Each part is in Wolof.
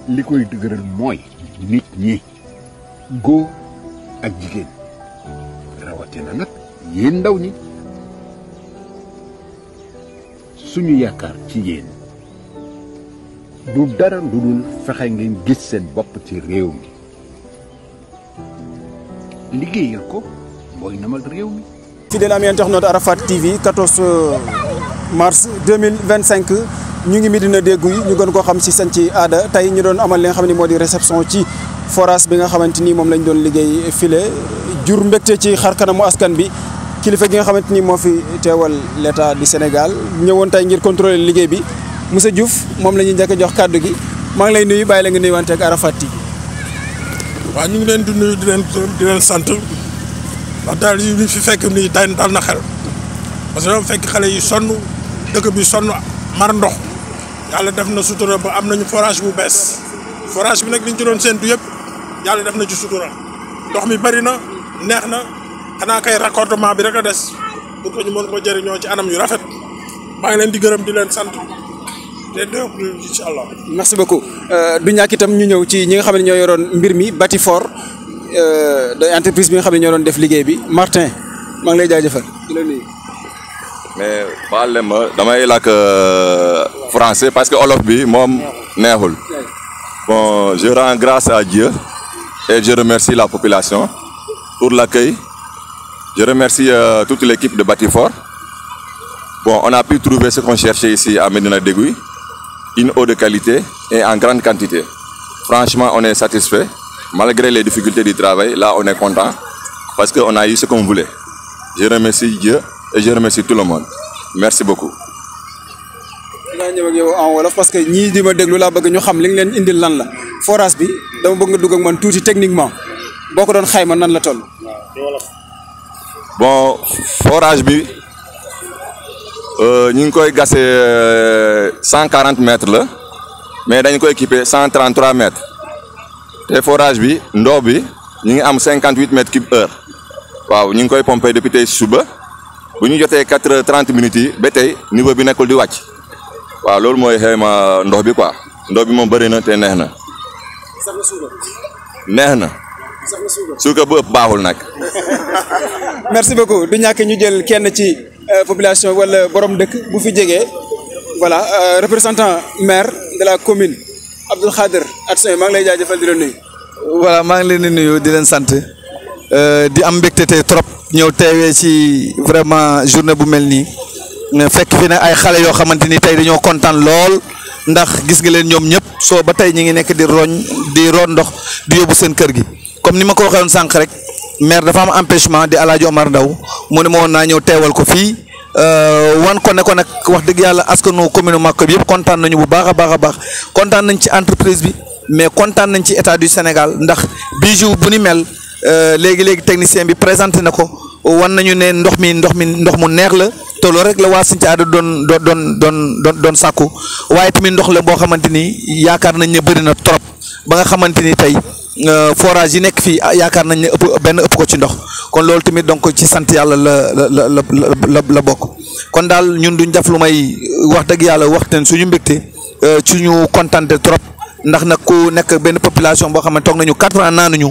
li koy dëgëral mooy nit ñi góor ak jigéen rawatina nag yéen ndaw ñi suñu yaakaar ci yéen du dara lu dul fexe ngeen gis seen bopp ci réew mi liggéeyal ko mooy namal réew mi. fidèle ami internaute Arafat TV 14 mars 2025 ñu ngi Médina Gouye ñu gën koo xam ci Santhie Ada tey ñu doon amal li nga xam ne moo di réception ci forage bi nga xamante ni moom lañ doon liggéey file jur mbégte ci xar kanamu askan bi kilifa gi nga xamante ni moo fi teewal l'état du Sénégal ñëwoon tey ngir contrôler liggéey bi monsieur Diouf moom la ñuy njëkk a jox kàddu gi maa ngi lay nuyu bàyyi la nga nuyuwante ak Arafat TV. waaw ñu ngi leen di nuyu di leen sant wax daal yi ñu fi fekk nii dal na xel parce que dafa fekk xale yi sonn dëkk bi sonn mar ndox yàlla def na sutura ba am nañu forage bu bees forage bi nag liñ ci doon séntu yëpp yàlla def na ci sutura ndox mi bari na neex na xanaa kay raccordement bi rek a des pour que ñu mën ko jëriñoo ci anam yu rafet maa ngi leen di gërëm di leen sant te incha allah. merci beaucoup du ñàkk itam ñu ñëw ci ñi nga xam ne ñoo yoroon mbir mi Batifor de entreprise bi nga xam ne ñoo doon def liggéey bi Martin maa ngi lay jaajëfal di la nuyu. mais baal ma damay làkk français parce que olof bi moom neexul. Bon, je rends grâce à Dieu et je remercie la population pour l'accueil. Je remercie toute l'équipe de Batifor. Bon, on a pu trouver ce qu'on cherchait ici à Médina Gouye, une eau de qualité et en grande quantité. Franchement, on est satisfait. Malgré les difficultés du travail, là, on est content parce qu'on a eu ce qu'on voulait. Je remercie Dieu et je remercie tout le monde. Merci beaucoup. dinaa ñëw ak yow en wolof parce que ñii di ma déglu laa bëgg ñu xam li nga leen indil lan la forage bi dama bëgg nga dugg ak man tuuti techniquement boo ko doon xayma nan la toll. Bon, forage bi ñu ngi koy gasee 140 mètres la mais dañ koy équipé 133 mètres te forage bi ndox bi ñu ngi am 58 mètres cube heure waaw ñu ngi koy pompé depuis tey suba bu ñu jotee 4h30 minutes yi ba tey niveau bi nekkul di wàcc. waaw loolu mooy xayma ndox bi quoi ndox bi moom bëri na te neex na. sax na suukar. neex na. sax na suukar. suukar bu ëpp baaxul nag. merci beaucoup du ñàkk ñu jël kenn ci population wala borom dëkk bu fi jegee voilà représentant maire de la commune Abdoul Khader Atsoy maa ngi lay jaajëfal di la nuyu. voilà maa ngi leen di nuyu di leen sant di am mbégte tey trop ñëw teewee ci vraiment journée bu mel nii. fekk fi ne ay xale yoo xamante ni tey dañoo kontaan lool ndax gis nga leen ñoom ñëpp soo ba tey ñi ngi nekk di root ndox di yóbbu seen kër gi comme ni ma ko waxee woon sànq rek maire dafa am empêchement di Alaaji Omar Ndaw mu ne ma woon naa ñëw teewal ko fii wan ko ne ko nag wax dëgg yàlla askanu commune Maka bi yëpp kontaan nañu bu baax a baax a baax kontaan nañ ci entreprise bi mais kontaan nañ ci état du Sénégal ndax bijou bu ni mel léegi technicien bi présenté na ko wan nañu ne ndox mu neex la. te loolu rek la waa Santhie Ada doon sàkku waaye tamit ndox la boo xamante ni yaakaar nañ ne bëri na trop ba nga xamante ni tey forage yi nekk fii yaakaar nañ ne ëpp ko ci ndox kon loolu tamit donc ci sant yàlla la bokk kon daal ñun duñ def lu may wax dëgg yàlla waxtaan suñu mbégte suñu kontante trop ndax nag ku nekk benn population boo xam ne toog nañu 4 ans naanuñu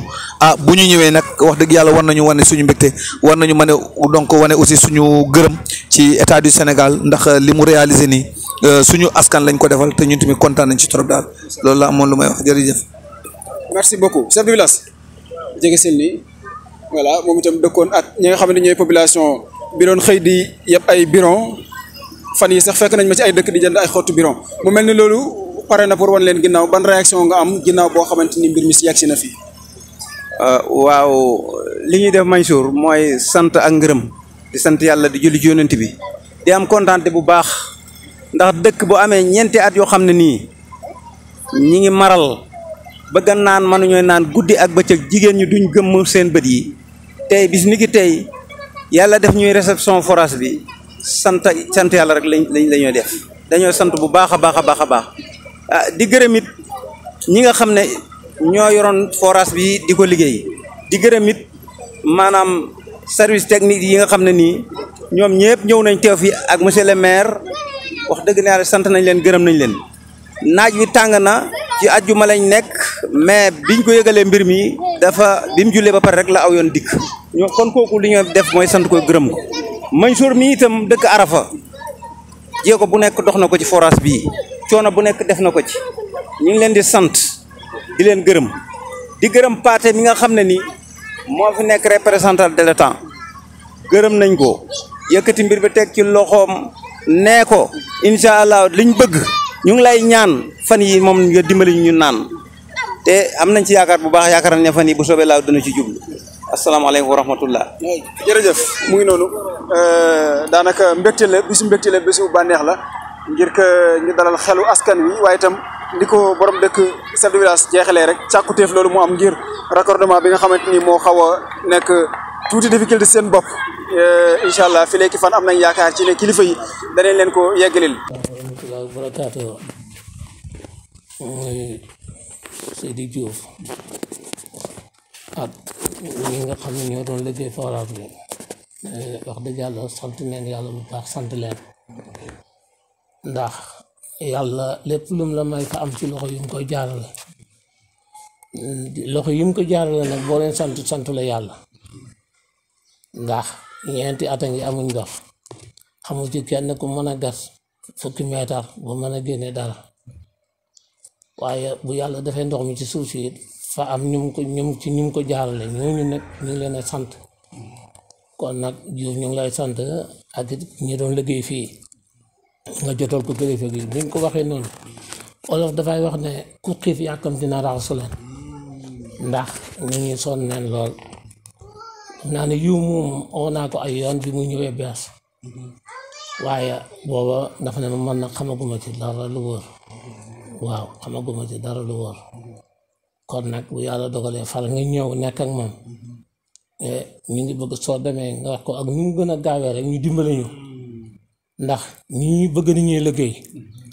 bu ñu ñëwee nag wax dëgg yàlla war nañu wane suñu mbégte war nañu mën a donc wane aussi suñu gërëm ci état du Sénégal ndax li mu réalisé nii suñu askan lañ ko defal te ñun tamit kontaan nañ ci trop daal loolu la amoon lu may wax jërëjëf. merci beaucoup chef de village jege seen nii voilà moom itam dëkkoon ak ñi nga xam ne ñooy population bi doon xëy di yëpp ay biron fan yi sax fekk nañ ma ci ay dëkk di jënd ay xottu biron mu mel ni loolu pare na pour wan leen ginnaaw ban réaction nga am ginnaaw boo xamante ni mbir mi si yàgg si na fii. waaw li ñuy def Mansour mooy sant ak ngërëm di sant yàlla di julli ci yonent bi di am kontaante bu baax ndax dëkk bu amee ñeenti at yoo xam ne nii ñi ngi maral bëgg naan mënuñoo naan guddi ak bëccëg jigéen ñi duñ gëmm seen bët yi tey bis ni ki tey yàlla def ñuy réception forage bi sant yàlla rek lañuy def dañoo sant bu baax a baax a baax a baax di gërëm it ñi nga xam ne ñoo yoroon forage bi di ko liggéey di gërëm it maanaam service technique yi nga xam ne nii ñoom ñëpp ñëw nañ teew fi ak monsieur le maire wax dëgg ne yàlla sant nañ leen gërëm nañ leen naaj wi tàng na ci àjjuma lañ nekk mais biñ ko yëgalee mbir mi dafa bi mu jullee ba pare rek la aw yoon dikk ñoo kon kooku li ñu def mooy sant ko gërëm ko Mansour mi itam dëkk Arafa jéego bu nekk dox na ko ci forage bii coono bu nekk def na ko ci ñu ngi leen di sant di leen gërëm di gërëm Pathé mi nga xam ne ni moo fi nekk représentant de l'État gërëm nañ ko yëkkati mbir bi teg ci loxoom nee ko incha allah liñ bëgg ñu ngi lay ñaan fan yi moom nga dimbali ñu naan te am nañ ci yaakaar bu baax yaakaar nañ ne fan yi bu soobee laaw dina ci jublu asalaamaaleykum wa rahmatullah. jërëjëf mu ngi noonu daanaka mbégte la bisu bànneex la ngir que ñu dalal xelu askan wi waaye itam li ko borom dëkk chef de village jeexalee rek càkkutéef loolu moo am ngir raccordement bi nga xamante ni moo xaw a nekk tuuti difficulté seen bopp incha allah fi léegi fan am nañ yaakaar ci ne kilifa yi danañ leen ko yeggalil. waaw barakaatu mooy Seydi Diouf ak ñi nga xam ne ñoo doon liggéey forage bi wax dëgg yàlla sant leen yàlla bu baax sant leen ndax yàlla lépp lum la may fa am ci loxo yu mu koy jaarale loxo yu mu ko jaarale nag boo leen sant la yàlla ndax ñeenti at a ngi amuñ ndox xamu ci kenn ku mën a gas fukki meetar bu mën a génne dara waaye bu yàlla defee ndox mi ci suuf si fa am ñu ko jaarale ñooñu nag ñu ngi leen a sant kon nag Diouf ñu ngi lay sant ak ñi doon liggéey fii nga jotal ko kilifa gi ni nga ko waxee noonu olof dafay wax ne ku xiif yàkkam dina raxasu leen ndax ñu ngi sonn neen lool naa ne yiw moom oo naa ko ay yoon bi mu ñëwee bees waaye booba dafa ne ma man nag xamaguma ci dara lu wóor waaw xamaguma ci dara lu wóor kon nag bu yàlla dogalee far nga ñëw nekk ak moom ñu ngi bëgg soo demee nga wax ko ak ñu mu gën a gaawee rek ñu dimbali ñu ndax ñii bëgg nañuy liggéey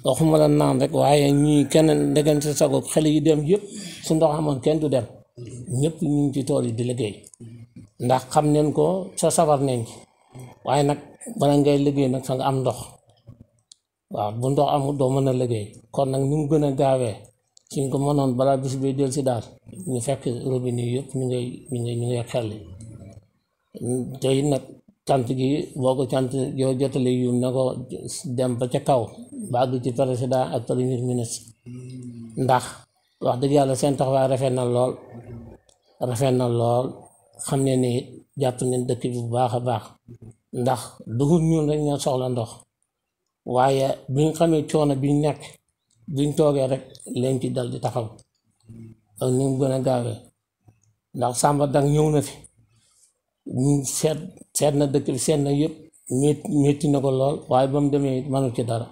waxuma la naan rek waaye ñii kenn ndegen si sago xale yi dem yëpp su ndox amoon kenn du dem ñëpp ñu ngi ci tool yi di liggéey ndax xam neen ko sa safar nañ waaye nag bala ngay liggéey nag fa nga am ndox waaw bu ndox amul doo mën a liggéey kon nag ñu mu gën a gaawee suñ ko mënoon balaa bis bi del si daal ñu fekk robinet yëpp ñu ngay xelli te it nag cant gi boo ko cant yow jotale yu na ko dem ba ca kaw ba àgg ci président ak premier ministre ndax wax dëgg yàlla seen taxawaay rafet na lool xam ne ni jàpp nañ dëkk bi bu baax a baax ndax dugub ñun rek ñoo soxla ndox waaye biñ xamee coono biñ nekk biñ toogee rek leen ci dal di taxaw ak ni mu gën a gaawee ndax Samba Dang ñëw na fi seet na dëkk bi seet na yëpp métti na ko lool waaye ba mu demee mënu ci dara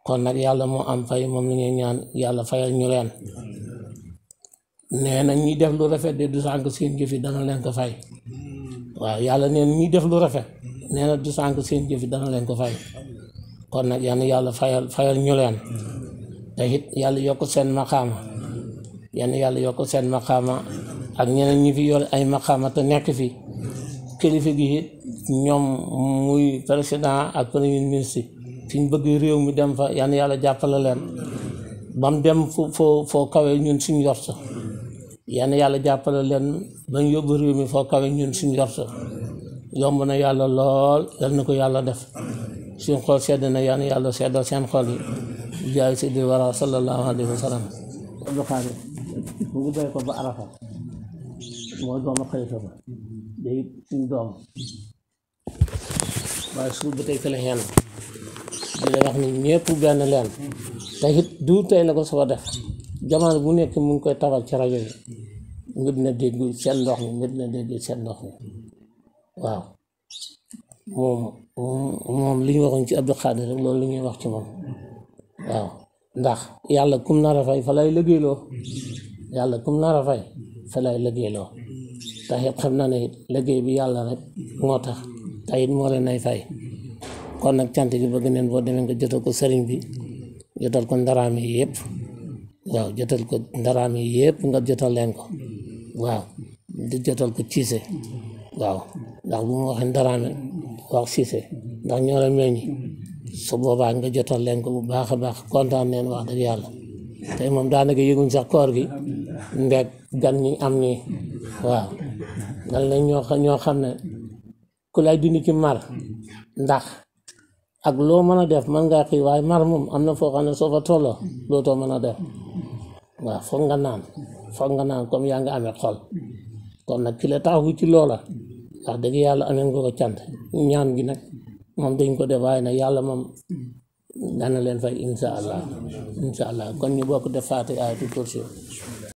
kon nag yàlla moo am fay moom la ñuy ñaan yàlla fayal ñu leen nee na ñuy def lu rafet de du sànk seen jëf yi dana leen ko fay waaw yàlla nee na ñuy def lu rafet nee na du sànk seen jëf yi dana leen ko fay kon nag yàlla fayal ñu leen te it yàlla yokk seen maqaama yàlla yokk seen maqaama ak ñeneen ñi fi yor ay maqaama te nekk fi kilifa gi it ñoom muy président ak premier ministre fi ñu bëgg réew mi dem fa yàlla jàppale leen ba mu dem foo kawe ñun suñ yorta yàlla jàppale leen bañ yóbbu réew mi foo kawe ñun suñ yorta yomb na yàlla lool yal na ko yàlla def suñ xol sedd na yàlla seddal seen xol yi jaay si di wara sallallahu alayhi wa sallam Abdou Khadir mu ngi béy ko ba Arafa mooy doomu xalifa ba day suñ doom waaye suuf ba tey fële xeen di la wax ni ñëpp benn leen te it du tey la ko soo def jamono bu nekk mu ngi koy tawal ci rajo yi ngir na dégg seen ndox mi waaw moom li ñu waxoon ci Abdou Khadir rek loolu li ñuy wax ci moom waaw ndax yàlla kum nar a fay fa lay liggéeyloo te it xam na ne it liggéey bi yàlla rek moo tax te it moo leen ay fay kon nag cant gi bëgg neen boo demee nga jotal ko sëriñ bi jotal ko ndaraam yi yëpp waaw jotal ko ndaraam yi yëpp nga jotal leen ko waaw di jotal ko ciise waaw ndax bu ma waxee ndaraame wax siise ndax ñoo la meññi su boobaa nga jotal leen ko bu baax a baax kontaan neen wax dëgg yàlla tey moom daanaka yëguñ sax koor gi ndeeg gan ñi am nii waaw dal nañ ñoo xam ne ku lay dindi ci mar ndax ak loo mën a def mën ngaa xii waaye mar moom am na foo xam ne soo fa tolloo lootoo mën a def waaw foog nga naan comme yaa nga amee xol kon nag ki la taxawu ci loola wax dëgg yàlla amee nga ko cant ñaan gi nag moom dañ ko def waaye nag yàlla moom dana leen fay insha allah kon ñu bokk def faati ayatul kursi